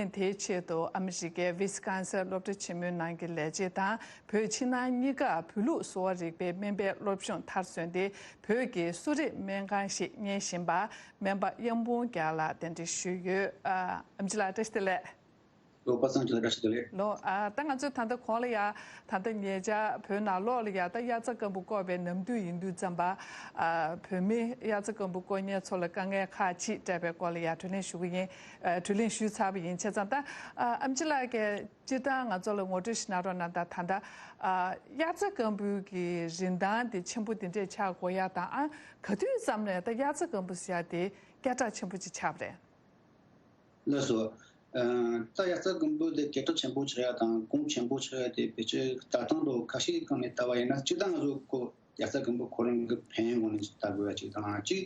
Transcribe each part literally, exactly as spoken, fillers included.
ལན་དེའི་ཆེད་དུ་ཨ་མི་རི་ཀའི་ཝི་སི་ཀོན་སིན་སློབ་གྲྭ་ཆེན་མོའི་ནང་གི་ལས་བྱེད་དང་བོད་ཕྱི་ནང་གཉིས་ཀ་བོད་ལུགས་གསོ་བ་རིག་པའི་སྨན་པའི་སློབ་སྦྱོང་མཐར་སོན་ཏེ་བོད་ཀྱི་གསོ་རིག་སྨན་ཁང་ཞིག་གཉེར་བཞིན་པ་སྨན་པ་དབྱངས་སྤུངས་རྒྱལ་ལགས་གདན་འདྲེན་ཞུས་ཡོད། ཨ་ཨེམ་ཆི་ལགས་བཀྲ་ཤིས་བདེ་ལེགས། ལོ་པ་སངས་ཀྱི་ལ་བཀྲ་ཤིས་བདེ་ལེགས། ལོ། ཨ་ད་ང་ཚོས་ད་ལྟ་གོང་ལ་ཡ་ད་ལྟ་ཉེ་ཆར་བོད་ནང་ལོགས་ལ་ཡ་ད་དབྱར་རྩྭ་དཀར་པོ་བསྐོར་བའི་ནམ་དུས་ཡིན་དུས་ཙམ་པ། ཨ་བོད་མི་དབྱར་རྩྭ་དཀར་པོ་བསྐོར་མཁན་ཚོ་ལ་དཀའ་ངལ་ཁག་ཅིག་འཕྲད་པའི་སྐོར་ལ་ཡ་གྲོས་གླེང་ཞུ་གི་ཡིན། ཨ་གྲོས་གླེང་ཞུས་ཚར་བ་ཡིན། བྱས་ཙང་ད་ཨ་ཨེམ་ཆི་ལགས་ཀྱིས་སྤྱིར་བཏང་ང་ཚོ་ལ་ངོ་སྤྲོད་ཞིག་གནང་རོགས་གནང་དང་། ད་ལྟ་ཨ་དབྱར་རྩྭ་དཀར་པོའི་གི་རིན་ཐང་དེ་ཆེན་པོ་དེ་འདྲས་ཆགས་དགོས་ཡ་དང་། ཨ་ག་དུས་ཙམ་ནས་ད་དབྱར་རྩྭ་དཀར་པོ་ཟེར་ཡ་དེ་སྐད་གྲགས་ཆེན་པོ་ཅིག་ཆགས་པ་རེད། ལགས་སོ། ཨ་ད་དབྱར་རྩྭ་དཀར་པོ་དེ་སྐད་གྲགས་ཆེན་པོ་ཆགས་ཡ་དང་གོང་ཆེན་པོ་ཆགས་ཡ་དེ་ཕལ་ཆེར་ལྟ་སྟངས་དང་ཁ་ཤས་སྒང་ནས་ལྟ་བ་ཡིན་ན། སྤྱིར་བཏང་ང་ཚོ་ཁོ་དབྱར་རྩྭ་དཀར་པོ་ཁོ་རང་གི་ཕན་ཡོན་སྒང་ནས་ལྟ་དགོས་ཡ་གཅིག་དང་། གཅིག་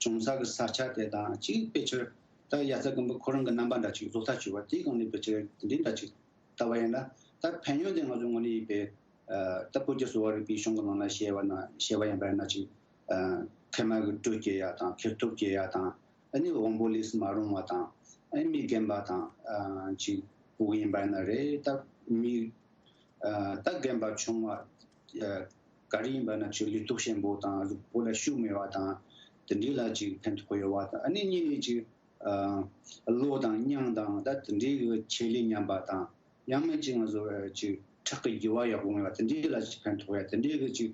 བྱུང་ས་གི་ས་ཆ་དེ་དང་། གཅིག་ཕལ་ཆེར་ད་དབྱར་རྩྭ་དཀར་པོ་ཁོ་རང་གི་རྣམ་པ་འདྲ་གཅིག་བཟོ་ལྟ་བྱས་པ་དེའི་སྒང་ནས་ཕལ་ཆེར་དེ་འདྲའི་འདྲ་གཅིག་ལྟ་བ་ཡིན་ན། ད་ཕན་ཡོན་དེ་ང་ཚོ་དངོས་གནས་ཡིན་པས། ཨ་ད་བོད་ཀྱི་གསོ་བ་རིག་པའི་གཞུང་གི་ནང་ལ་བཤད་པ་ན། བཤད་པ་ཡིན་པ་ན་ཅིག་ཨ་མཁལ་མ་གི་དྲོད་སྐྱེ་ཡ་དང་། མཁལ་སྟོབས་སྐྱེ་ཡ་དང་། ཨ་ནི་དབང་པོ་ལས་སུ་མ་རུང་བ་དང་། ཨ་ནི་མིག་རྒན་པ་དང་། ཨ་ཅིག་བུ་ཡིན་པ་ན་རེད། ད་མིག་ཨ་ད་རྒན་པ་ཆུང་བ་ཨ་ག་རེ་ཡིན་པ་ན་ཅིག་ལུས་སྟོབས་ཆེན་པོ་དང་། གཟུགས་པོ་ལ་ཤུགས་མེད་པ་དང་། དེ་འདྲའི་ལ་ཅིག་ཕན་ཐོགས་ཡོད་པ་དང་། ཨ་ནི་གཉིས་ནས་ཅིག་ཨ་གློ་དང་སྙིང་དང་ད་དེ་འདྲའི་གི་ཆེད་ལས་ཉམས་པ་དང་། ཡང་མིན་ཅིག་ང་ཚོ་ཅིག་ཁྲག་གི་རྒྱུ་བ་ཡག་པོ་ཡོང་བ་དེ་འདྲའི་ལ་ཅིག་ཕན་ཐོགས་ཡ་དེ་འདྲའི་གི་ཅིག་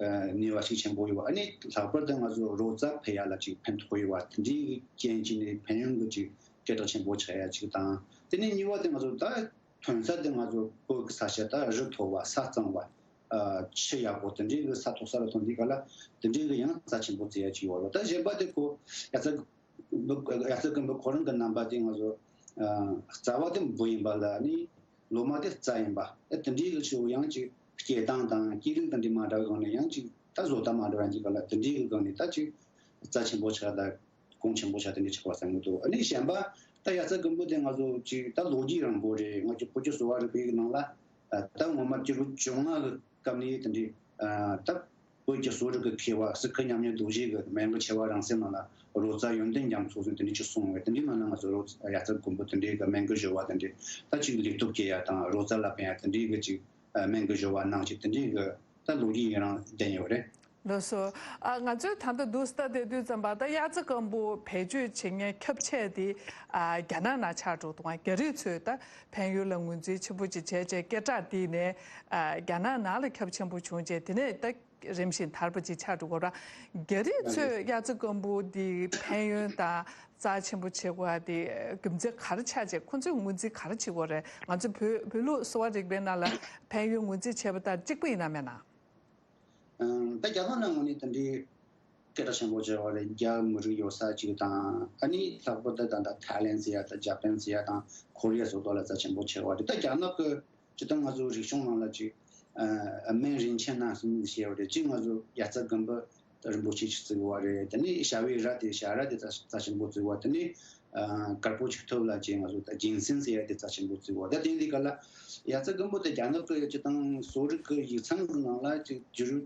ཨ་ནུས་པ་ཤུགས་ཆེན་པོ་ཡོད་པ། ཨ་ནི་ལྷག་པར་དུ་ང་ཚོ་རོ་རྩ་འཕེལ་ཡ་ལ་ཅིག་ཕན་ཐོགས་ཡོད་པ་དེ་འདྲའི་གི་རྐྱེན་གྱིས་ནི་ཕན་ཡོན་གི་ཅིག་སྐད་གྲགས་ཆེན་པོ་ཆགས་ཡ་ཅིག་དང་། དེ་ནས་གཉིས་པ་དེ་ང་ཚོ་ད་ཐོན་ས་དེ་ང་ཚོ་བོད་གི་ས་ཆ་ད་རི་མཐོ་བ། ས་གཙང་བ། ཨ་ཆུ་ཡག་པོ་དེ་འདྲའི་གི་ས་མཐོ་ས་ལ་ཐོན་དུས་ག་ལ་དེ་འདྲའི་གི་ཡང་རྩ་ཆེན་པོ་བརྩི་ཡ་ཅིག་ཡོད་རེད། ད་གཞན་པ་དེ་ཁོ་ཡ་ཚ་ཡ་ཚ་ཀུན་པོ་ཁོ་རང་གི་རྣམ་པ་དེ་ང་ཚོ་ཨ་རྩ་བ་དེ་འབུ་ཡིན་པ་ལ་ནི་ལོ་མ་དེ་རྩྭ་ཡིན་པ། ཨ་དེ་འདྲའི་གི་ཆུ་ཡང་ཅིག་སྐྱེ་སྟངས་དང་སྐྱེ་རིམ་དང་འདི་མ་འདྲ་བའི་སྒང་ནས་ཡང་ཅིག་ད་བཟོ་ལྟ་མ་འདྲ་བ་འདི་ག་ལ་དེ་འདྲའི་གི་སྒང་ནས་ད་ཅིག་རྩ་ཆེན་པོ་ཆགས། ད་གོང་ཆེན་པོ་ཆགས། དེ་འདྲའི་ཆགས་པ་བསམ་གི་འདུག་ཨ་ནི་གཞན་པ་ད་ཡ་ཚ་ཀུན་པོ་དེ་ང་ཚོ་ཅིག་ད་ལོ་རྒྱུས་རིང་པོ་རེད། ང་ཚོ་བོད་ཀྱི་གསོ་བ་རིག་པའི་ནང་ལ་ད་ངོ་མ་བཅུ་དྲུག་བཅོ་ལྔ་གི་སྐབས་ནས་དེ་འདྲའི་ཨ་ད་བོད་ཀྱི་གསོ་རིག་གི་མཁས་པ་སི་ཁི་མཉམ་ཉིད་རྡོ་རྗེ་གི་སྨན་གྱི་ཆེ་བ་རང་སེམས་ནང་ལ་རོ་ཙ་ཡོན་ཏན་རྒྱ་མཚོ་ཟེར་དེ་འདྲའི་ཅིག་གསུངས་པས། དེ་འདྲའི་ནང་ན་ང་ཚོ་རོ་ཙ་ཡ་ཚ་ཀུན་པོ་དེ་འདྲའི་གི་སྨན་གྱི་སྦྱོར་བ་དེ་འདྲའི་ད་ཅིག་ལུས་སྟོབས་སྐྱེ་ཡ་དང་རོ་ཙ་ལ་ཕན་ཡ་དེ་འདྲའི་གི་ཅིག་སྨན་གྱི་སྦྱོར་བ་གནང་ཅིག་དེ་འདྲའི་གི་ད་ལོ་རྒྱུས་ཡིན་རང་ལྡན་ཡོད་རེད། ལགས་སོ། ཨ་ང་ཚོས་ད་ལྟ་འདུག་སེ་ལྟ་བསྡད་དུས་ཙམ་པ་ད་དབྱར་རྩྭ་དཀར་པོ་བེད་སྤྱོད་བྱེད་མཁན་ཁྱབ་ཆེ་དེ་ཨ་རྒྱ་ནག་ནང་ཆགས་འགྲོ་འདུག་རྒྱ་རིགས་ཚོས་ད་ཕན་ཡོན་ལ་ངོས་འཛིན་ཆེན་པོ་ཅིག་བྱས་བྱས་སྐད་གྲགས་དེ་ནས་ཨ་རྒྱ་ནག་ནང་ལ་ཁྱབ་ཆེན་པོ་བྱུང་རྗེས་དེ་ནས་ད་རིམ་བཞིན་དར་བ་ཅིག་ཆགས་འགྲོ་གི་རེད། རྒྱ་རིགས་ཚོས་དབྱར་རྩྭ་དཀར་པོ་དེ་ཕན་ཡོན་དང་རྩ་ཆེན་པོ་བྱེད་དགོས་པ་དེ་རྒྱུ་མཚན་ག་རེ་ཆགས་བྱས་ཁོ་ཚོས་ངོས་འཛིན་ག་རེ་བྱེད་དགོས་རེད། ང་ཚོ་བོད་བོད་ལུགས་གསོ་བ་རིག་པའི་ནང་ལ་ཕན་ཡོན་ངོས་འཛིན་བྱས་པ་དང་གཅིག་པ་ཡིན་ན་མེད་ན། ཨང་། ད་རྒྱ་ནག་ནང་ངོས་ནས་དེ་འདྲའི་སྐད་གྲགས་ཆེན་པོ་ཆེ་བ་རེད། རྒྱ་མི་རིགས་ཡོད་ས་ཅིག་དང་། ཨ་ནི་ལྷག་པར་དུ་ད་ལྟ་ཐའི་ལེན་ཟེར་ཡ་དང་ཇ་པན་ཟེར་ཡ་དང་ཁོ་རི་ཡ་སོགས་ཐོག་ལ་རྩ་ཆེན་པོ་ཆེ་བ་རེད། ད་རྒྱ་ནག་གི་སྤྱིར་བཏང་ང་ཚོ་རིག་གཞུང་ནང་ལ་ཅིག་ཨ་སྨན་རིན་ཆེན་སྣ་གསུམ་ཞེས་པ་རེད། གཅིག་ང་ཚོ་ཡ་རྩ་དགུན་འབུ་རིན་པོ་ཆེ་ཞིག་བརྩི་བ་རེད། དེ་ནས་བྱ་བའི་ར་དེ་བྱ་ར་དེ་རྩ་རྩ་ཆེན་པོ་བརྩི་བ། དེ་ནས་ཨ་དཀར་པོ་ཆིག་ཐུབ་ལ་ཅིག་ང་ཚོ་ད་ཇིན་སིན་ཟེར་ཡ་དེ་རྩ་ཆེན་པོ་བརྩི་བ། ད་དེ་འདི་ག་ལ་ཡ་རྩ་དགུན་འབུ་དེ་རྒྱ་ནག་གི་སྤྱིར་བཏང་གསོ་རིག་གི་ཡིག་ཚང་གི་ནང་ལ་ཅིག་བཅུ་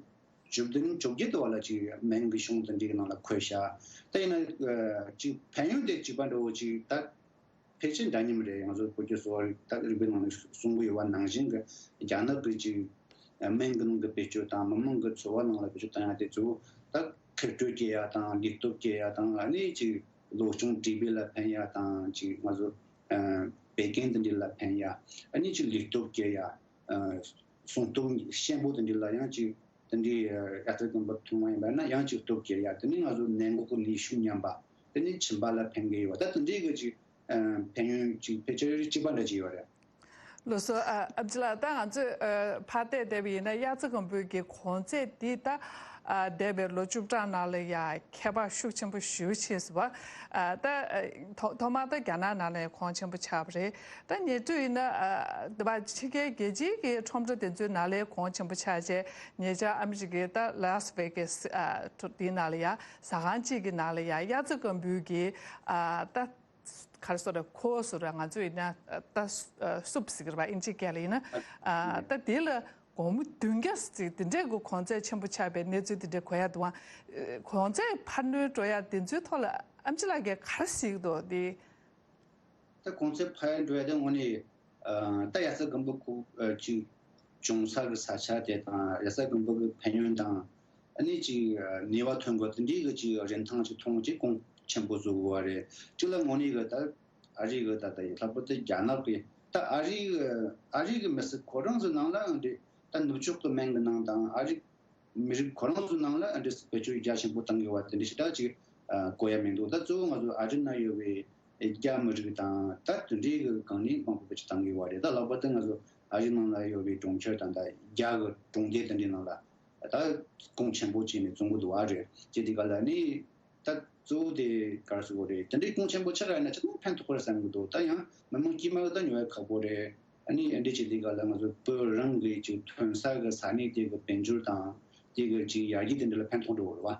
བཅུ་བདུན་བཅོ་བརྒྱད་དུ་བ་ལ་ཅིག་སྨན་གྱི་གཞུང་དེ་འདྲའི་ནང་ལ་འཁོད་བཞག་ད་ཡིན་ན་ཅིག་ཕན་ཡོན་དེ་གཅིག་པ་འདྲ་བོ་ཅིག་ད་ཕལ་ཆེར་འདྲ་མཉམ་རེད། ང་ཚོ་བོད་ཀྱི་གསོ་བ་རིག་ད་རིག་པའི་ནང་ནས་གསུང་གི་ཡོད་པ་ནང་བཞིན་གྱི་རྒྱ་ནག་གི་ཅིག་སྨན་གྱི་ནང་གི་བེད་སྤྱོད་དང་མི་མང་གི་འཚོ་བ་ནང་ལ་བེད་སྤྱོད་བཏང་ཡ་དེ་ཚོ་ད་མཁལ་སྤྲོད་སྐྱེ་ཡ་དང་ལུས་སྟོབས་སྐྱེ་ཡ་དང་། ཨ་ནི་ཅིག་གློ་གཅོང་ཊི་བི་ལ་ཕན་ཡ་དང་། ཅིག་ང་ཚོ་བད་ཀན་དེ་འདྲ་ལ་ཕན་ཡ། ཨ་ནི་ཅིག་ལུས་སྟོབས་སྐྱེ་ཡ། ཨ་གསུང་སྟོབས་ཞན་པོ་དེ་འདྲ་ལ་ཡང་ཅིག་དེ་འདྲའི་ཡ་རྩ་དགུན་འབུ་འཐུང་བ་ཡིན་པ་ན་ཡང་ཅིག་སྟོབས་སྐྱེ་ཡ། དེ་ནས་ང་ཚོ་ནད་འགོག་གི་ནུས་ཤུགས་ཉམས་པ། དེ་ནས་མཆིན་པ་ལ་ཕན་གི་ཡོད་པ། ད་དེ་འདྲའི་གི་ཅིག་ཨ་ཕན་ཡོན་ཅིག་ཕལ་ཆེར་གཅིག་པ་འདྲ་ཅིག་ཡོད་རེད། ལགས་སོ། ཨ་ཨེམ་ཆི་ལགས། ད་ང་ཚོས་ཨ་ཕར་བལྟས་བསྡད་པ་ཡིན་ན་དབྱར་རྩྭ་དགུན་འབུའི་གོང་ཚད་འདི་ད་ཨ་འདས་པའི་ལོ་བཅུ་ཕྲག་ནང་ལ་ཡ་ཁྱད་པར་ཤུགས་ཆེན་པོ་ཞེ་པོ་ཕྱིན་སོང་བ། ཨ་ད་ཨ་ཐོག་ཐོག་མར་ད་རྒྱ་ནག་ནང་ལ་ཡ་གོང་ཆེན་པོ་ཆགས་པ་རེད། ད་ཉེ་དུས་ཡིན་ན་ཨ་འདི་པ་ཕྱི་རྒྱལ་རྒྱལ་སྤྱིའི་གི་ཁྲོམ་ར་དེ་ཚོའི་ནང་ལ་ཡ་གོང་ཆེན་པོ་ཆགས་རྗེས་ཉེ་ཆར་ཨ་མི་རི་ཀའི་ད་ལཱ་སི་ཝེ་གྷ་སི་ཨ་དེའི་ནང་ལ་ཡ་ཟ་ཁང་གཅིག་གི་ནང་ལ་ཡ་དབྱར་རྩྭ་དགུན་འབུའི་གི་ཨ་ད། ག་རེ་ཟེར་རེད། ཁོ་ཟེར་ར་ང་ཚོ་ཡིན་ན་ད་སུབ་ཟེར་གི་རེད་པ། ཨིན་ཇི་སྐད་ལ་ཡིན་ན། ཨ་ད་དེ་ལ་སྒོར་མོ་བདུན་བརྒྱ་ཟེར་དེ་འདྲས་གི་གོང་ཚད་ཆེན་པོ་ཆགས་པའི་གནས་ཚུལ་དེ་འདྲས་གོ་ཡ་འདུག་ཨང་། གོང་ཚད་འཕར་སྣོན་འགྲོ་ཡ་དེ་ཚོའི་ཐོག་ལ་ཨེམ་ཆི་ལགས་ཀྱིས་ག་རེ་གཟིགས་འདུག་དེ། ད་གོང་ཚད་འཕར་འགྲོ་ཡ་དེ་དངོས་གནས་ད་ཡ་རྩ་དགུན་འབུ་ཁུག་ཅིག་བྱུང་ས་གི་ས་ཆ་དེ་དང་ཡ་རྩ་དགུན་འབུ་གི་ཕན་ཡོན་དང་ཨ་ནི་ཅིག་ནུས་པ་ཐོན་དགོས་དེ་འདྲའི་གི་ཅིག་རིན་ཐང་ཅིག་མཐོང་ཅིག་གོང་ཆེན་པོ་བཟོ་དགོས་པ་རེད། གཅིག་ལ་དངོས་གནས་གི་ད་ཨ་རི་གི་ད་ལྟ་ཡི་ལྷག་པར་དུ་རྒྱ་ནག་གི་ད་ཨ་རི་གི་ཨ་རི་གི་མི་སེར་ཁོ་རང་ཚོ་ནང་ལའང་འདྲ་ད་ནུབ་ཕྱོགས་གི་སྨན་གི་ནང་དང་ཨ་རི་མི་རིགས་ཁོ་རང་ཚོའི་ནང་ལ་ཨ་འདྲ་བེད་སྤྱོད་རྒྱ་ཆེན་པོ་བཏང་དགོས་པ་དེ་འདྲ་ཞིག་ད་ཅིག་གོ་ཡ་མི་འདུག་ད་གཙོ་བོ་ང་ཚོ་ཨ་རི་ན་ཡོད་པའི་རྒྱ་མི་རིགས་དང་ད་དེ་འདྲའི་གི་གང་ནས་མང་པོ་བེད་སྤྱོད་བཏང་དགོས་པ་རེད། ད་ལྷག་པར་དུ་ང་ཚོ་ཨ་རི་ནང་ལ་ཡོད་པའི་གྲོང་ཁྱེར་དང་ད་རྒྱ་གི་གྲོང་སྡེ་དེ་འདྲའི་ནང་ལ་ད་གོང་ཆེན་པོ་བྱས་ནས་བཙོང་གི་འདུག་ཨ་རེད། ཅེས་དེ་ག་ལ་ནི། ད་གཙོ་བོ་དེ་ག་རེ་ཟེར་དགོས་རེད། དེ་འདྲའི་གོང་ཆེན་པོ་ཆགས་ཡོད་ན་ཅི་ཐུབ་ཕན་ཐོགས་པ་རེད་བསམ་གྱི་འདུག་ད་ཡང་མི་མང་དཀྱུས་མ་གི་ད་ཉོ་ཡ་ཁག་པོ་རེད། ཨ་ནི་འདི་བྱེད་དུས་སྐབས་ལ་ང་ཚོ་བོད་རང་གི་ཅིག་ཐོན་ས་གི་ས་གནས་དེ་གི་དཔལ་འབྱོར་དང་དེ་གི་ཅིག་ཡར་རྒྱས་དེ་འདྲ་ལ་ཕན་ཐོགས་འགྲོ་གི་རེད་བ།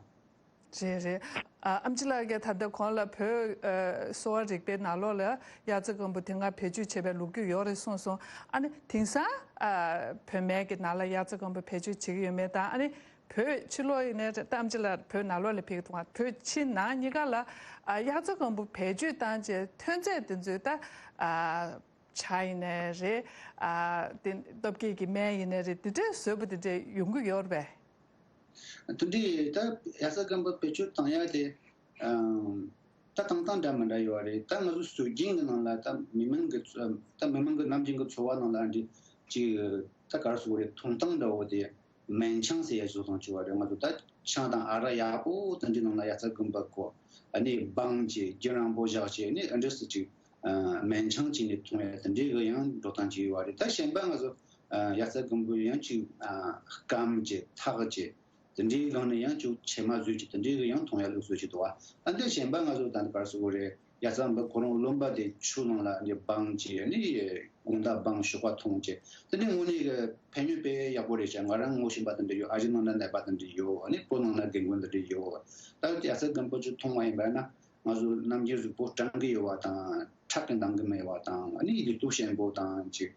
རེད་རེད། ཨ་ཨེམ་ཆི་ལགས་ཀྱིས་ད་ལྟ་གོང་ལ་བོད་ཨ་གསོ་བ་རིག་པའི་ནང་ལོགས་ལ་དབྱར་རྩྭ་དགུན་འབུ་དེ་སྔ་བེད་སྤྱོད་བྱས་པའི་ལོ་རྒྱུས་ཡོད་རེད་གསུངས་སོང་། ཨ་ནི་དེང་སང་ཨ་བོད་སྨན་གྱི་ནང་ལ་དབྱར་རྩྭ་དགུན་འབུ་བེད་སྤྱོད་བྱེད་ཀྱི་ཡོད་མེད་དང་། ཨ་ནི་བོད་ཕྱི་ལོགས་ཡིན་ནའི་རེད། ད་ཨེམ་ཆི་ལགས་བོད་ནང་ལོགས་ལ་ཕེབས་ཀྱི་འདུག་ག་བོད་ཕྱི་ནང་གཉིས་ཀ་ལ་ཨ་དབྱར་རྩྭ་དགུན་འབུ་བེད་སྤྱོད་བཏང་བྱས་ཐོན་རྫས་དེ་ཚོའི་ད་ཨ་ཇ་ཡིན་ནའི་རེད། ཨ་དེ་སྟོབས་སྐྱེད་ཀྱི་སྨན་ཡིན་ནའི་རེད། དེ་འདྲའི་བཟོས་པ་དེ་འདྲ་ཡོང་གི་ཡོད་རེད་པས། དེ་འདྲའི་ད་དབྱར་རྩྭ་དགུན་འབུ་བེད་སྤྱོད་བཏང་ཡ་དེ་ཨམ་ད་བཏང་སྟངས་འདྲ་མི་འདྲ་ཡོད་རེད། ད་ང་ཚོ་སྲོལ་རྒྱུན་གྱི་ནང་ལ་ད་མི་མང་གི་ཚོ་ད་མི་མང་གི་ནམ་རྒྱུན་གྱི་འཚོ་བ་ནང་ལ་འདི་ཅིག་ད་ག་རེ་ཟེར་དགོས་རེད། ཐོང་སྟངས་འདྲ་བོ་དེ་སྨན་ཆང་ཟེར་ཡ་བཟོ་སྟངས་ཅིག་ཡོད་རེད། ང་ཚོ་ད་ཆང་དང་ཨ་རག་ཡག་པོ་དེ་འདྲའི་ནང་ལ་དབྱར་རྩྭ་དགུན་འབུ་བསྐོལ། ཨ་ནི་སྦངས་བྱས་རྒྱུན་རིང་པོ་བཞག་བྱས་ནི་ཨ་འདྲ་སེ་ཅིག་ཨ་སྨན་ཆང་བྱས་ནས་འཐུང་ཡ་དེ་འདྲའི་གི་ཡང་འགྲོ་སྟངས་ཅིག་ཡོད་རེད། ད་གཞན་པ་ང་ཚོ་ཨ་དབྱར་རྩྭ་དགུན་འབུ་ཡང་ཅིག་ཨ་སྐམ་བྱས་འཐག་བྱས། དེ་འདྲའི་སྒང་ནས་ཡང་ཅིག་ཕྱེ་མ་བཟོས་ཀྱི་དེ་འདྲའི་གི་ཡང་འཐུང་ཡ་ལུགས་སྲོལ་ཅིག་འདུག་བ། ཨ་འདི་གཞན་པ་ང་ཚོ་ད་ནི་ག་རེ་ཟེར་དགོས་རེད། དབྱར་རྩྭ་དགུན་འབུ་ཁོ་རང་རློན་པ་དེ་ཆུ་ནང་ལ་འདི་སྦངས་བྱས་ནི་དགོང་དག་སྦངས་ཞོགས་པ་འཐུང་བྱས། དེ་འདྲའི་དངོས་གནས་གི་ཕན་ཡོན་དཔེ་ཡག་པོ་རེད་ཤག་ང་རང་ངོ་ཤེས་པ་དེ་འདྲ་ཡོད། ཨ་རི་ནང་ན་ནད་པ་དེ་འདྲ་ཡོད། ཨ་ནི་བོད་ནང་ན་རྒན་རྒོན་དེ་འདྲ་ཡོད། ད་དབྱར་རྩྭ་དགུན་འབུ་ཅིག་འཐུང་བ་ཡིན་པ་ན་ང་ཚོ་ནམ་རྒྱུན་གཟུགས་པོ་སྐྲངས་ཀྱི་ཡོད་པ་དང་ཁྲག་གི་འདང་གི་མེད་པ་དང་། ཨ་ནི་ལུས་སྟོབས་ཞན་པོ་དང་ཅིག་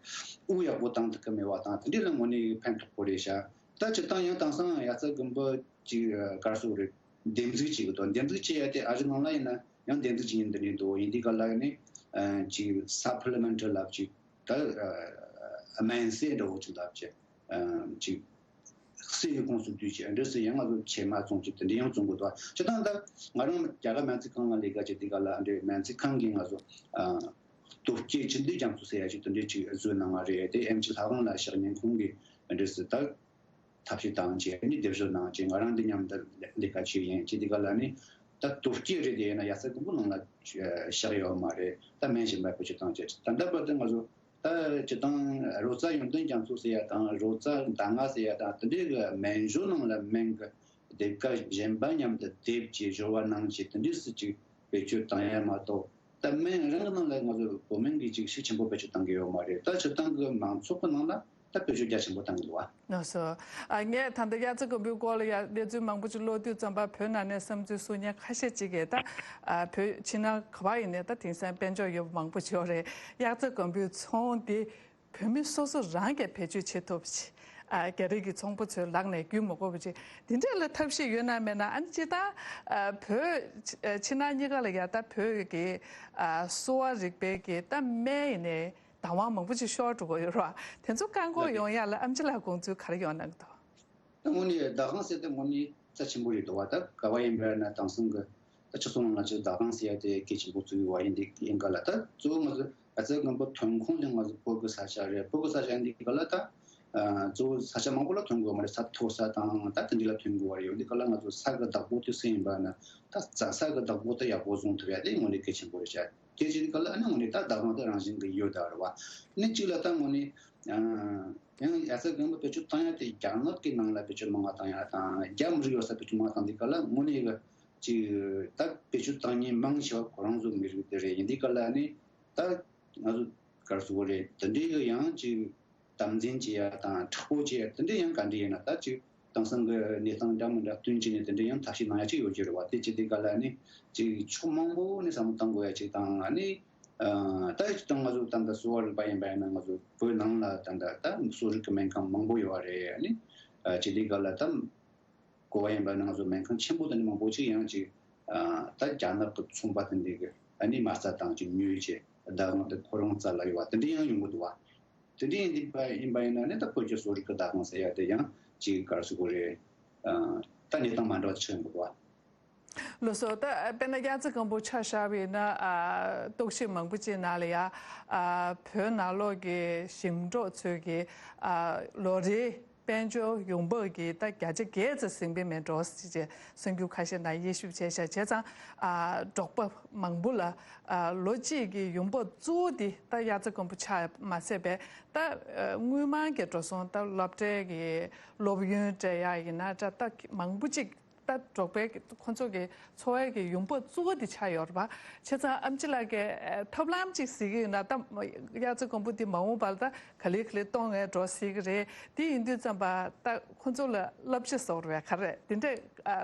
དབུགས་ཡག་པོ་བཏང་ཐུབ་ཀྱི་མེད་པ་དང་། དེ་འདྲ་ལ་དངོས་གནས་ཕན་ཐོགས་པོ་རེད་ཤག་ད་སྤྱིར་བཏང་ཡང་དེང་སང་དབྱར་རྩྭ་དགུན་འབུ་ཅིག་ག་རེ་ཟེར་དགོས་རེད། འདེབས་འཛུགས་བྱེད་ཀྱི་འདུག་འདེབས་འཛུགས་བྱེད་ཡ་དེ་ཨ་རི་ནང་ལ་ཡིན་ན་ཡང་འདེབས་འཛུགས་བྱེད་མཁན་དེ་འདྲ་འདུག་ཡིན་དུས་སྐབས་ལ་ནི་ཅིག་སབ་ལི་མེན་ཊི་ལབ་ཅིག་ད་སྨན་རྫས་འདྲ་བོ་ཅིག་ལབ་ཅིག་ཅིག་གསེར་གྱི་ཁོངས་སུ་བསྡུས་ཅིག་འདྲ་སེ་ཡང་ང་ཚོ་བྱེ་མ་བཙོང་ཅིག་དེ་འདྲ་ཡང་བཙོང་དགོས་འདུག་སྤྱིར་བཏང་ད་ང་རང་རྒྱ་གར་སྨན་རྩིས་ཁང་ལ་ལས་ཀ་བྱེད་དུས་སྐབས་ལ་འདྲ་སྨན་རྩིས་ཁང་གིས་ང་ཚོ་སྟོབས་སྐྱེད་ཅིག་འདི་རྒྱ་མཚོ་ཟེར་ཡ་ཅིག་དེ་འདྲ་ཅིག་བཟོས་གནང་བ་རེད། དེ་ཨེམ་ཆི་ལྷ་ཁང་ལ་ཕྱག་ཉན་ཁོང་གིས་འདྲ་སེ་ད། ཐབས་ཤེས་བཏང་བྱས་ནི་སྡེབ་སྦྱོར་གནང་བྱས་ང་རང་འདི་མཉམ་དུ་ལས་ཀ་བྱས་ཡིན། བྱས་དེ་ག་ལ་ནི་ད་དུར་སྐྱེས་རེད། དེ་ཡིན་ན་ཡ་ས་ཀུན་པོ་ནང་ལ་བཞག་ཡོད་མ་རེད། ད་སྨན་གཞན་པ་བེད་སྤྱོད་བཏང་བྱས་ད་ལྟ་བར་དུ་ང་ཚོ་ད་སྤྱིར་བཏང་རོ་ཙ་ཡོན་ཏན་རྒྱ་མཚོ་ཟེར་ཡ་དང་རོ་ཙ་ཟླ་ལྔ་ཟེར་ཡ་དང་དེ་འདྲའི་གི་སྨན་སྦྱོར་ནང་ལ་སྨན་གི་སྡེབ་ཀ་གཞན་པ་མཉམ་དུ་སྡེབ་བྱས་སྦྱོར་བ་གནང་བྱས་དེ་འདྲའི་སྲིད་ཅིག་བེད་སྤྱོད་བཏང་ཡ་མ་གཏོགས། ད་སྨན་རང་གི་ནང་ལ་ང་ཚོ་བོད་སྨན་གྱི་ཅིག་ཤུགས་ཆེན་པོ་བེད་སྤྱོད་བཏང་གི་ཡོད་མ་རེད། ད་སྤྱིར་བཏང་གི་མང་ཚོགས་ཀྱི་ནང་ལ་ད་བེད་སྤྱོད་རྒྱ་ཆེན་པོ་བཏང་གི་འདུག་བ། ལགས་སོ། ཨ་ངས་ད་ལྟ་དབྱར་རྩྭ་དགུན་འབུའི་སྐོར་ལ་ཡ་གནས་ཚུལ་མང་པོ་ཅིག་ཀློག་དུས་ཙམ་པ་བོད་ནང་ནས་བསམ་ཚུལ་གསུང་མཁན་ཁ་ཤས་ཅིག་གིས་ད་ཨ་བོད་ཕྱི་ནང་ག་བ་ཡིན་ནའི་ད་དེང་སང་དཔལ་འབྱོར་ཡོད་པ་མང་པོ་ཅིག་ཡོད་རེད། དབྱར་རྩྭ་དགུན་འབུའི་ཚོང་འདི་བོད་མི་སོ་སོ་རང་གིས་བེད་སྤྱོད་བྱེད་ཐུབ་ཅིག་ཨ་རྒྱ་རིགས་ཀྱི་ཚོང་པ་ཚོའི་ལག་ནས་བརྒྱུད་མ་དགོས་པ་ཅིག་དེ་འདྲས་ལ་ཐབས་ཤེས་ཡོད་ན་མེད་ན། ཨ་ནི་སྤྱིར་བཏང་ཨ་བོད་ཕྱི་ནང་གཉིས་ཀ་ལ་ཡ་ད་བོད་ཀྱི་ཨ་གསོ་བ་རིག་པའི་གི་ད་སྨན་ཡིན་ནའི་བདག་དབང་མང་པོ་ཅིག་ཤོར་འགྲོ་གི་ཡོད་རེད་བ། དེ་ཚོ་བཀག་འགོག་ཡོང་ཡ་ལ་ཨེམ་ཆི་ལགས་དགོངས་ཚུལ་ག་རེ་ཡོད་གནང་གི་འདུག་ད་དངོས་གནས་བདག་དབང་ཟེར་དེ་དངོས་གནས་རྩ་ཆེན་པོ་རེད་འདུག་བ། ད་ག་བ་ཡིན་པ་ན་དེང་སང་གི་ད་ཕྱི་སོང་ནང་ལ་ཅིག་བདག་དབང་ཟེར་ཡ་དེ་གལ་ཆེན་པོ་བརྩི་གི་ཡོད་བ། ཡིན་དེ་ཡིན་ག་ལ་ད་གཙོ་བོ་ང་ཚོ་ཨ་ཙི་དགོན་པ་ཐོན་ཁུངས་དེ་ང་ཚོ་བོད་ཀྱི་ས་ཆ་རེད། བོད་ཀྱི་ས་ཆ་ཡིན་དེ་ག་ལ་ད་ཨ་གཙོ་བོ་ས་ཆ་མང་པོ་ལ་ཐོན་དགོས་མ་རེད། ས་མཐོ་ས་དང་ད་དེ་འདྲ་ལ་ཐོན་དགོས་བ་རེད། ཡོད་དེ་ག་ལ་ང་ཚོ་ས་གི་བདག་པོ་དེ་སུ་ཡིན་པ་ན་ད་རྩྭ་ས་གི་བདག་པོ་དེ་ཡག་པོ་བཟུང་ཐུབ་ཡ་དེ་དངོས་གནས་གལ་ཆེན་པོ་རེད་ཤག་དེ་བྱེད་དེ་ག་ལ་ཨ་ནི་དངོས་གནས་ད་བདག་དབང་དེ་རང་བཞིན་གྱི་ཡོད་ད་རེད་བ། ནི་གཅིག་ལ་ད་དངོས་གནས་ཡང་ཡ་ས་གོང་གི་བེད་སྤྱོད་བཏང་ཡ་དེ་རྒྱ་ནག་གི་ནང་ལ་བེད་སྤྱོད་མང་བ་བཏང་ཡ་དང་རྒྱ་མི་རིགས་ཡོད་ས་བེད་སྤྱོད་མང་བ་བཏང་དུས་སྐབས་ལ་དངོས་གནས་གི་ཅིག་ད་བེད་སྤྱོད་བཏང་མཁན་མང་ཆེ་བ་ཁོ་རང་ཚོ་མི་རིགས་དེ་རེད། ཡིན་དུས་སྐབས་ལ་ནི་ད་ང་ཚོ་ག་རེ་ཟེར་དགོས་རེད། དེ་འདྲའི་གི་ཡང་ཅིག་དམ་འཛིན་བྱེད་ཡ་དང་མཁྲེགས་པོ་བྱེད་ཡ་དེ་འདྲ་ཡང་ག་འདྲ་ཡིན་ན་ད་ཅིག་དེང་སང་གི་གནས་སྟངས་འདྲ་མི་འདྲ་བསྟུན་བྱས་ནས་དེ་འདྲ་ཡང་ཐབས་ཤེས་གནང་ཡ་ཅིག་ཡོད་ཀྱི་རེད་བ། དེ་བྱེད་དུས་སྐབས་ལ་ནི་ཅིག་ཕྱོགས་མང་པོ་ནས་བསམ་བློ་བཏང་དགོས་ཡ་ཅིག་དང་ཨ་ནི། ཨ་ད་སྤྱིར་བཏང་ང་ཚོ་ད་ལྟ་གསོ་བ་རིག་པ་ཡིན་པ་ཡིན་ན་ང་ཚོ་བོད་ནང་ལ་ད་ལྟ་ད་གསོ་རིག་གི་སྨན་ཁང་མང་པོ་ཡོད་པ་རེད། ཨ་ནི་ཨ་སྤྱི་བདེ་སྒང་ལ་ད་གོ་བ་ཡིན་པ་ཡིན་ན་ང་ཚོ་སྨན་ཁང་ཆེན་པོ་དེ་འདྲ་མང་པོ་ཅིག་ཡང་ཅིག་ཨ་ད་རྒྱ་ནག་གི་ཚོང་པ་དེ་འདྲ་གི་ཨ་ནི་མ་རྩ་བཏང་ཅིག་ཉོས་བྱས་ བདག་དབང་དེ་ཁོ་རང་རྩ་ལ་ཡོད་པ་དེ་འདྲ་ཡང་ཡོང་གི་འདུག་བ། དེ་འདྲ་ཡིན་པ་ཡིན་པ་ཡིན་ན་ནི་ད་བོད་ཀྱི་གསོ་རིག་གི་བདག་དབང་ཟེར་ཡ་དེ་ཡང་ཅིག་ག་རེ་ཟེར་དགོས་རེད། ད་གནས་སྟངས་མ་འདྲ་བ་ཆགས་ཡོང་གི་འདུག་བ། ལགས་སོ། ད་དཔེར་ན་དབྱར་རྩྭ་དགུན་འབུ་ཆ་བཞག་པ་ཡིན་ན། ཨ་རྟོག་ཞིབ་མང་པོ་ཅིག་ནང་ལ་ཡ། ཨ་བོད་ནང་ལོགས་ཀྱི་ཞིང་འབྲོག་ཚོས་ཀྱི་ཨ་ལོ་རེའི་དཔལ་འབྱོར་ཡོང་འབབ་ཀྱི་ད་བརྒྱ་ཆ་བརྒྱད་ཙམ་ཟིན་པའི་མེད་འགྲོ་ཟེར་བྱས་གསར་འགྱུར་ཁ་ཤས་ནང་དབྱེ་ཞིབ་བྱས་ཤག་བྱས་ཙང་། ཨ་འབྲོག་པ་མང་པོ་ལ་ཨ་ལོ་གཅིག་གི་ཡོང་འབབ་གཙོ་བོ་དེ་ད་དབྱར་རྩྭ་དགུན་འབུ་ཆ་མ་ཟད་པའི་ད་ཨ་དངུལ་སྨར་གྱི་འགྲོ་སོང་ད་སློབ་གྲྭའི་གི་སློབ་ཡོན་སྤྲད་ཡ་ཡིན་ན་འདྲ། ད་མང་པོ་ཅིག་ད་འབྲོག་པའི་ཁོ་ཚོ་གི་འཚོ་བའི་གི་ཡོང་འབབ་གཙོ་བོ་དེ་ཆགས་ཡོད་རེད་པ། བྱས་ཙང་ཨེམ་ཆི་ལགས་ཀྱིས་ཐབས་ལམ་ཅིག་གཟིགས་ཀྱི་ཡོད་ན། ད་དབྱར་རྩྭ་དགུན་འབུ་དེ་མ་འོངས་པར་ད་ག་ལེ་ག་ལེ་གཏོང་ངེས་འགྲོ་སྲིད་ཀྱི་རེད། དེ་ཡིན་དུས་ཙམ་པ་ད་ཁོ་ཚོ་ལ་བསླབ་བྱ་བཟོ་རེད་པས། ག་རེ་དེ་འདྲས་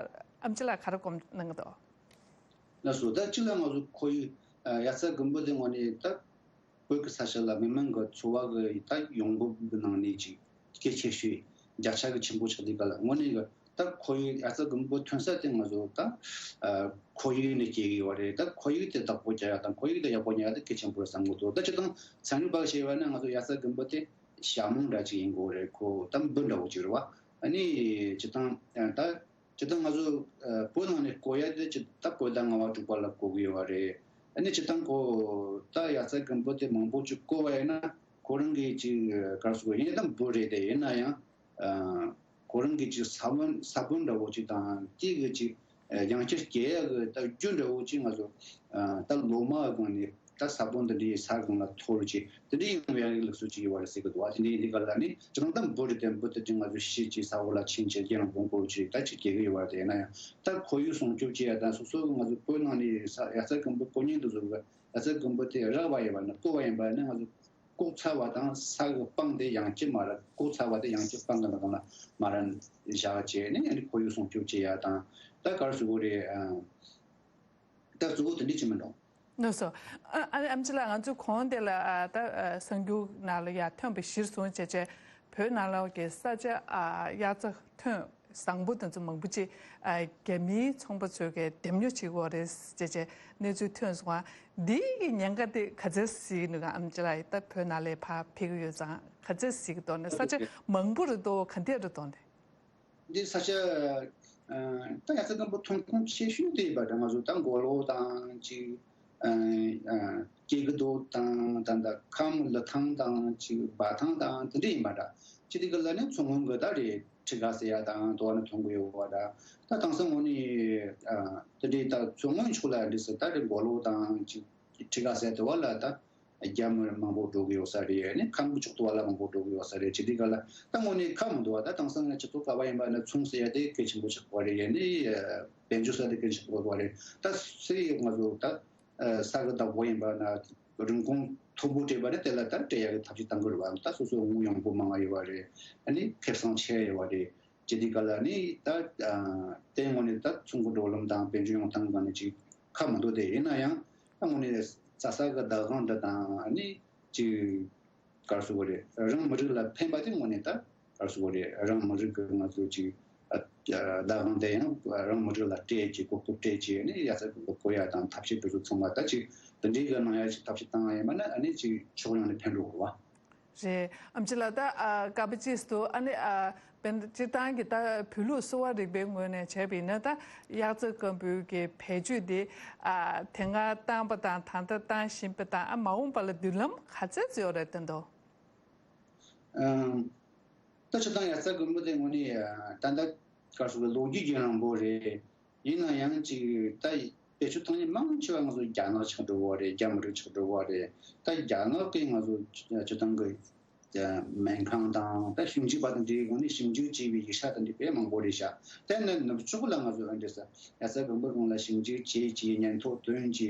ཨེམ་ཆི་ལགས་ག་རེ་སྒོམ་གནང་གི་འདུག་ལགས་སོ། ད་གཅིག་ལ་ང་ཚོ་ཁོར་ཡུག་དབྱར་རྩྭ་དགུན་འབུ་དེ་དངོས་གནས་ད་བོད་ཀྱི་ས་ཆ་ལ་མི་མང་གི་འཚོ་བ་གི་ད་ཡོང་འབབ་གི་ནང་ནས་ཅིག་གལ་ཆེ་ཤོས་བརྒྱ་ཆ་གི་ཆེན་པོ་ཆགས་དུས་ག་ལ་དངོས་གནས་གི་ད་ཁོར་ཡུག་དབྱར་རྩྭ་དགུན་འབུ་ཐོན་ས་དེ་ང་ཚོ་ད་ཁོར་ཡུག་ནས་སྐྱེ་གི་ཡོད་རེད། ད་ཁོར་ཡུག་དེ་བདག་པོ་རྒྱག་ཡ་དང་ཁོར་ཡུག་དེ་ཡག་པོ་ཉར་ཡ་དེ་གལ་ཆེན་པོ་རེད་བསམ་གི་འདུག་ད་སྤྱིར་བཏང་ཚན་རིག་པ་ཞེས་པ་ནི་ང་ཚོ་དབྱར་རྩྭ་དགུན་འབུ་དེ་ཞྭ་མོ་འདྲ་ཅིག་ཡིན་དགོས་རེད། ཁོ་ད་འབུ་འདྲ་བོ་ཅིག་རེད་བ། ཨ་ནི་སྤྱིར་བཏང་ད། སྤྱིར་བཏང་ང་ཚོ་ཨ་བོད་ནང་ནས་བརྐོ་ཡ་དེ་ཅི་ད་བོད་ཟླ་ལྔ་པ་དྲུག་པ་ལ་བརྐོ་གི་ཡོད་པ་རེད། ཨ་ནི་སྤྱིར་བཏང་ཁོ་ད་དབྱར་རྩྭ་དགུན་འབུ་དེ་མང་པོ་ཅིག་བརྐོ་བ་ཡིན་ན་ཁོ་རང་གི་ཅིག་ག་རེ་ཟེར་དགོས། ཡིན་ད་འབུ་རེད་དེ། ཡིན་ན་ཡང་ཨ་ཁོ་རང་གི་ཅིག་ས་བོན་ས་བོན་འདྲ་བོ་ཅིག་དང་དེ་གི་ཅིག་ཡང་བསྐྱར་སྐྱེ་ཡ་གི་ད་རྒྱུ་འདྲ་བོ་ཅིག་ང་ཚོ་ཨ་ད་ལོ་མ་གི་སྒང་ནས། ད་ས་བོན་འདི་འདྲའི་ས་སྒང་ལ་འཐོར་རྒྱུ་དེ་འདྲའི་ཡོང་ཡག་གི་ལུགས་སྲོལ་ཅིག་ཡོད་པ་རེད་ཟེར་གི་འདུག་བ། དེ་འདྲའི་འདི་ག་ལ་ནི་སྤྱིར་བཏང་འབུ་རེད་དེ། འབུ་དེ་འདྲའི་ང་ཚོ་ཤི་རྗེས་ས་འོག་ལ་ཕྱིན་རྗེས་རྒྱལ་རང་བོང་བུ་ཅིག་ད་ཅིག་སྐྱེ་གི་ཡོད་པ་རེད། ཡིན་ན་ཡང་ད་ཁོར་ཡུག་སྲུང་སྐྱོབ་བྱེད་ཡ་དང་སོ་སོ་གི་ང་ཚོ་བོད་ནང་ནས་ས་དབྱར་རྩྭ་དགུན་འབུ་བརྐོ་མཁན་དེ་ཚོ་གི་དབྱར་རྩྭ་དགུན་འབུ་དེ་རག་པ་ཡིན་པ་ནི་བརྐོ་བ་ཡིན་པ་ནི་ང་ཚོ་བརྐོ་ཚར་བ་དང་ས་གི་སྤང་དེ་ཡང་བསྐྱར་མ་ར་བརྐོ་ཚར་བ་དེ་ཡང་བསྐྱར་སྤང་གི་ནང་ལ་མ་ར་བཞག་བྱས་ནས་ཨ་ནི་ཁོར་ཡུག་སྲུང་སྐྱོབ་བྱེད་ཡ་དང་། ད་ག་རེ་ཟེར་དགོས་རེད། ཨ། ད་གཙོ་བོ་དེ་འདྲ་ཅིག་མིན་འགྲོ། ལགས་སོ། ཨ་ཨ་ཨེམ་ཆི་ལགས། ང་ཚོས་གོང་དེ་ལ་ཨ་ད་ཨ་གསར་འགྱུར་ནང་ལ་ཡང་ཐོན་པ་གཞིར་བཟུང་བྱས་བྱས་བོད་ནང་ལོགས་ཀྱི་ས་ཆ་ཨ་དབྱར་རྩྭ་ཐོན་བཟང་པོ་དེ་ཚོ་མང་པོ་ཅིག་ཨ་རྒྱ་མིའི་ཚོང་པ་ཚོས་ཀྱི་འདེམས་ཉོ་བྱེད་ཀྱི་ཡོད་རེད་ཅེས་བྱས་གནས་ཚུལ་ཐོན་སོང་བ། འདིའི་གི་ཉེན་ཁ་དེ་ག་ཚད་གཟིགས་ནུས་ག། ཨེམ་ཆི་ལགས་ད་བོད་ནང་ལ་ཕར་ཕེབས་ཀྱི་ཡོད་ཙང་ག་ཚད་གཟིགས་ཀྱི་འདུག་ནས། ས་ཆ་མང་པོ་རེད་འདུག་ག་འདྲ་རེད་འདུག་ནས། འདི་ས་ཆ་ཨ་ད་དབྱར་རྩྭ་དགུན་འབུ་ཐོན་ཁུངས་ཆེ་ཤོས་དེ་ཡིན་པ་འདྲ། ང་ཚོ་ད་མགོ་ལོག་དང་ཅིག་ཨ་ཨ་སྐྱེ་རྒུ་མདོག་དང་ད་ད་ཁམས་ལི་ཐང་དང་ཅིག་འབའ་ཐང་དང་དེ་འདྲ་ཡིན་པ་འདྲ། ཅི་དེ་ག་ལ་ནི་མཚོ་སྔོན་གི་ད་རེད། ཁྲི་ཀ་ཟེར་ཡ་དང་དེ་བ་ནི་ཐོན་གི་ཡོད་པ་འདྲ། ད་དེང་སང་དངོས་གནས་ཨ་དེ་འདྲའི་ད་མཚོ་སྔོན་ཕྱོགས་ལ་འདི་ཟེར་ད་རེད། མགོ་ལོག་དང་ཅིག་ཁྲི་ཀ་ཟེར་དེ་བ་ལ་ད། རྒྱ་མི་མང་པོ་འགྲོ་གི་ཡོད་ས་རེད། ཡ་ནི་ཁམས་ཕྱོགས་དུ་བ་ལ་མང་པོ་འགྲོ་གི་ཡོད་ས་རེད། ཅི་འདི་ག་ལ་ད་དངོས་གནས་ཁ་མི་འདུག་བ། ད་དེང་སང་ང་ཆུ་ཚོད་ག་བ་ཡིན་པ་ན་ཚོང་ཟེར་ཡ་དེ་གལ་ཆེན་པོ་ཆགས་པ་རེད། ཡ་ནི་དཔལ་འབྱོར་ས་དེ་གལ་ཆེན་པོ་ཆགས་པ་རེད། ད་སུ་ཡིས་ང་ཚོ་ད་ས་གི་བདག་པོ་ཡིན་པ་ན་རིན་གོང་མཐོ་པོ་སྤྲད་པ་ནི་དེ་ལ་ད་སྤྲད་ཡ་གི་ཐབས་ཤེས་གཏང་གི་རེད་བ། ད་སོ་སོ་དངུལ་ཡོང་སྒོ་མང་ང་ཡོད་པ་རེད། ཡ་ནི་ཁེ་བཟང་ཆེ་ཡོད་པ་རེད། ཅི་དེ་ག་ལ་ནི་ད་ཨ་དེ་དངོས་གནས་ད་ཚོང་གི་འགྲོ་ལམ་དང་དཔལ་འབྱོར་ཡོང་སྟངས་སྒང་ནས་ཅིག་ཁ་མི་འདུག་སྟེ། ཡིན་ན་ཡང་ད་དངོས་གནས་རྩྭ་ས་གི་བདག་དབང་འདི་དང་ཨ་ནི་ཅིག་ག་རེ་ཟེར་དགོས་རེད། རང་མི་རིགས་ལ་ཕན་པ་དེ་དངོས་གནས་ད་ག་རེ་ཟེར་དགོས་རེད། རང་མི་རིགས་ཀྱི་ང་ཚོ་ཅིག་ཨ་བདག་དབང་དེ་ཡང་རང་མི་རིགས་ལ་སྤྲད་ཅིག་གོ་སྐབས་སྤྲད་ཅིག་ཨ་ནི་དབྱར་རྩྭ་དགུན་འབུ་བརྐོ་ཡ་དང་ཐབས་ཤེས་དེ་ཚོ་ཚང་མ་ད་ཅིག་དེ་འདྲའི་གི་གནང་ཡ་ཅིག་ཐབས་ཤེས་བཏང་ཡ་ཡིན་པ་ན་ཨ་ནི་ཅིག་ཕྱོགས་ཡོངས་ནས་ཕན་འགྲོ་གི་རེད་བ། རེད། ཨེམ་ཆི་ལགས། ད་ཨ་སྐབས་རྗེས་སུ་ཨ་ནི་ཨ་དཔེར་ན་སྤྱིར་བཏང་གི་ད་བོད་ལུགས་གསོ་བ་རིག་པའི་ངོས་ནས་བྱས་པ་ཡིན་ན། ད་དབྱར་རྩྭ་དགུན་འབུའི་གི་བེད་སྤྱོད་དེ་ཨ་དེ་སྔ་བཏང་པ་དང་ད་ལྟ་བཏང་བཞིན་པ་དང་། ཨ་མ་འོངས་པ་ལ་མདུན་ལམ་ག་ཚད་ཡོད་རེད་བསྟན་འདུག་ཨམ། ད་སྤྱིར་བཏང་དབྱར་རྩྭ་དགུན་འབུ་དེ་དངོས་གནས་ཨ་ད་ལྟ་ག་རེ་ཟེར་དགོས། ལོ་རྒྱུས་ཀྱི་རིང་པོ་རེད། ཡིན་ན་ཡང་ཅིག་ད་བེད་སྤྱོད་བཏང་མཁན་མང་ཆེ་བ་ང་ཚོ་རྒྱ་ནག་ཆགས་འགྲོ་བ་རེད། རྒྱ་མི་རིགས་ཆགས་འགྲོ་བ་རེད། ད་རྒྱ་ནག་གིས་ང་ཚོ་སྤྱིར་བཏང་གི་སྨན་ཁང་དང་ད་ཞིབ་འཇུག་པ་དང་འབྲེལ་སྒང་ནས་ཞིབ་འཇུག་བྱས་པའི་ཡིག་ཆ་དེ་འདྲ་དཔེ་མང་པོ་རེད་ཤག་དེ་ནི་ནུབ་ཕྱོགས་ལ་ང་ཚོ་ཨ་འདྲ་ས་དབྱར་རྩྭ་དགུན་འབུ་སྒང་ལ་ཞིབ་འཇུག་བྱས་བྱས་ཉེན་རྟོག་བཏོན་བྱས་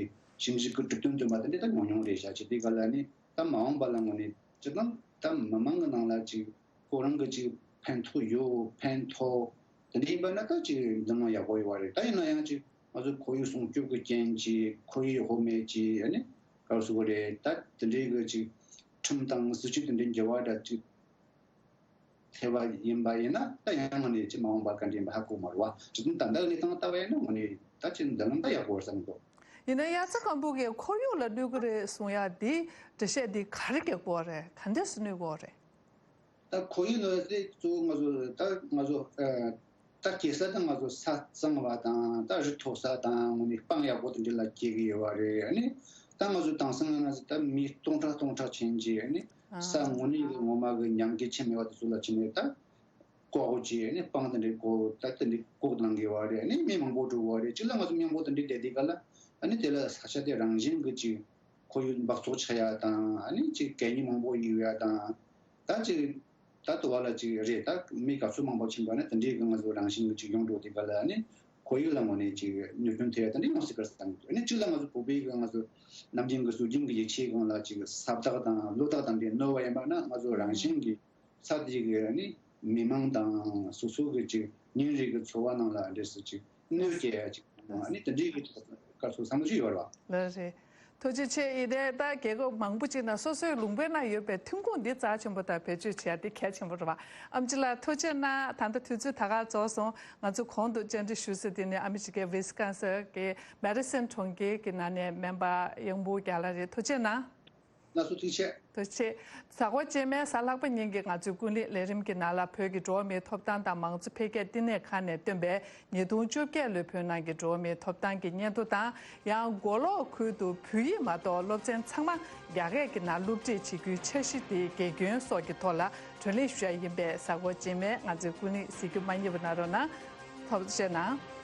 ཞིབ་འཇུག་གི་གྲུབ་དོན་བཏོན་པ་དེ་འདྲ་ད་ཉུང་ཉུང་རེད་ཤག་ཅི་དེ་ག་ལ་ནི་ད་མ་འོངས་པ་ལ་དངོས་གནས་སྤྱིར་བཏང་ད་མི་མང་གི་ནང་ལ་ཅིག་ཁོ་རང་གི་ཅིག་ཕན་ཐོགས་ཡོད། ཕན་ཐོགས་དེ་འདྲ་ཡིན་པ་ན་ད་ཅིག་འདི་མ་ཡག་པོ་ཡོད་པ་རེད། ད་ཡིན་ན་ཡང་ཅིག་ང་ཚོ་ཁོར་ཡུག་སྲུང་སྐྱོབ་ཀྱི་རྐྱེན་གྱིས་ཁོར་ཡུག་ཡག་པོ་མེད་ཅིག་ཨ་ནི་ག་རེ་ཟེར་དགོས་རེད། ད་དེ་འདྲའི་གི་ཅིག་ཁྲིམས་དང་སྲིད་ཇུས་དེ་འདྲའི་འགྱུར་བ་འདྲ་ཅིག་ཐེབས་པ་ཡིན་པ་ཡིན་ན་ད་ཡང་དངོས་གནས་ཅིག་མ་འོངས་པ་ག་འདྲ་ཡིན་པ་ཧ་གོ་མ་རེད་བ། སྤྱིར་བཏང་ད་ལྟ་གི་གནས་སྟངས་ལྟ་བ་ཡིན་ན་དངོས་གནས་ད་ཅིག་འདི་ལམ་ད་ཡག་པོ་རེད་བསམ་གི་འདུག་ཡིན་ན་ཡང་ཚ་སྐམ་པོ་གི་ཁོར་ཡུག་ལ་གནོད་ཀྱི་རེད་གསུང་ཡ་འདི་འགྲེལ་བཤད་འདི་ག་རེ་རྒྱག་དགོས་རེད། ག་འདྲས་སེ་གནོད་དགོས་རེད། ད་ཁོར་ཡུག་ལ་དེ་གཙོ་བོ་ང་ཚོ་ད་ང་ཚོ་ཨ་ད་སྐྱེ་ས་ད་ང་ཚོ་ས་གཙང་བ་དང་ད་རི་མཐོ་ས་དང་དངོས་གནས་སྤང་ཡག་པོ་དེ་འདྲ་ལ་སྐྱེ་གི་ཡོད་པ་རེད། ཨ་ནི་ད་ང་ཚོ་དེང་སང་ང་ཚོ་ད་མི་སྟོང་ཕྲག་སྟོང་ཕྲག་ཕྱིན་རྗེས་ཨ་ནི་ས་དངོས་གནས་གི་ངོ་མ་གི་ཉམས་རྒུད་ཆེ་མེད་པ་དེ་ཚོ་ལ་ཕྱིན་ནས་ད་ཀོག་ཅིག་ཨ་ནི་སྤང་དེ་འདྲའི་ཀོག་ད་དེ་འདྲའི་ཀོག་ལང་གི་ཡོད་པ་རེད། ཨ་ནི་མི་མང་པོ་འགྲོ་གི་ཡོད་པ་རེད། གཅིག་ལ་ང་ཚོ་མཉམ་པོ་དེ་འདྲའི་བསྡད་དེ་ག་ལ་ཨ་ནི་དེ་ལ་ས་ཆ་དེ་རང་བཞིན་གི་ཅིག་ཁོར་ཡུག་འབག་བཙོག་ཆགས་ཡ་དང་ཨ་ནི་ཅིག་གད་སྙིགས་མང་པོ་ཡོད་ཡ་དང་། ད་ཅིག་ད་དུ་བ་ལ་ཅིག་རེད། ད་མི་ག་ཚོད་མང་པོ་ཕྱིན་པ་ན་དེ་འདྲའི་གི་ང་ཚོ་རང་བཞིན་གི་ཅིག་ཡོང་འགྲོ་དེ་ག་ལ་ཨ་ནི་ཁོར་ཡུག་ལ་དངོས་གནས་ཅིག་གནོད་སྐྱོན་ཐེབས་ཡ་དེ་འདྲ་ཡོང་སྲིད་པར་བསམ་གི་འདུག་ཨ་ནི་གཅིག་ལ་ང་ཚོ་བོད་པའི་གི་ང་ཚོ་ནམ་རྒྱུན་གི་སྲོལ་རྒྱུན་གི་ཡིད་ཆེས་སྒང་ལ་ཅིག་ས་བདག་དང་ལོ་བདག་དང་འདྲའི་གནོད་པ་ཡིན་པ་ན་ང་ཚོ་རང་བཞིན་གི་ས་དེ་གི་ཨ་ནི་མི་མང་དང་སོ་སོ་གི་ཅིག་ཉིན་རེ་གི་འཚོ་བ་ནང་ལ་འདྲ་སུ་ཅིག་གནོད་སྐྱེལ་ཡ་ཅིག་ཨ་ནི་དེ་འདྲའི་གི་ཅིག་སྐབས་སུ་བསམ་བློ་ཞིག་ཡོད་རེད་བ། ལགས་རེད། ཐུགས་རྗེ་ཆེ། ཡིན་ནའི་ད་རྒྱལ་ཁབ་མང་པོ་ཅིག་ནང་སོ་སོའི་ལུང་པའི་ནང་ཡོད་པའི་ཐོན་ཁུངས་འདི་རྩ་ཆེན་པོ་དང་བེད་སྤྱོད་བྱེད་ཡ་འདི་གལ་ཆེན་པོ་རེད་བ། ཨེམ་ཆི་ལགས་ཐུགས་རྗེ་གནང་། ད་ལྟ་དུས་ཚོད་ད་ག་རྫོགས་སོང་། ང་ཚོ་གོང་དུ་བཅར་འདྲི་ཞུ་ས་འདི་ནི་ཨ་མི་རི་ཀའི་ཝི་སི་ཀོན་སིན་གྱི་མེ་ཌི་སན་གྲོང་ཁྱེར་གྱི་ནང་ནས་སྨན་པ་གཡང་འབུམ་རྒྱལ་ལགས་རེད། ཐུགས་རྗེ་གནང་། ལགས་སོ། ཐུགས་རྗེ་ཆེ། ཐུགས་རྗེ་ཆེ། གཟའ་འཁོར་རྗེས་མའི་གཟའ་ལྷག་པ་ཉིན་གྱི་ང་ཚོའི་ཀུན་གླེང་ལས་རིམ་གྱི་ནང་ལ་བོད་ཀྱི་འགྲོ་བ་མིའི་ཐོབ་ཐང་དང་མང་གཙོ་འཕེལ་རྒྱས་བསྟི་གནས་ཁང་ནས་བཏོན་པའི་ཉིས་སྟོང་བཅོ་བརྒྱད་ལོའི་བོད་ནང་གི་འགྲོ་བ་མིའི་ཐོབ་ཐང་གི་སྙན་ཐོ་དང་། ཡང་མགོ་ལོག་ཁུལ་དུ་བོད་ཡིག་མ་གཏོགས་སློབ་ཚན་ཚང་མ་རྒྱ་སྐད་ཀྱི་ནང་སློབ་ཁྲིད་བྱེད་རྒྱུའི་འཆར་གཞི་དེའི་དགེ་སྐྱོན་སོགས་ཀྱི་ཐོག་ལ་བགྲོ་གླེང་ཞུ་ཡ་ཡིན་པས། གཟའ་འཁོར་རྗེས་མའི་ང་ཚོའི་ཀུན་གླེང་གཟིགས་རྒྱུ་མ་བསྙེལ་བ་གནང་རོགས་གནང་། ཐུགས་རྗེ་གནང་།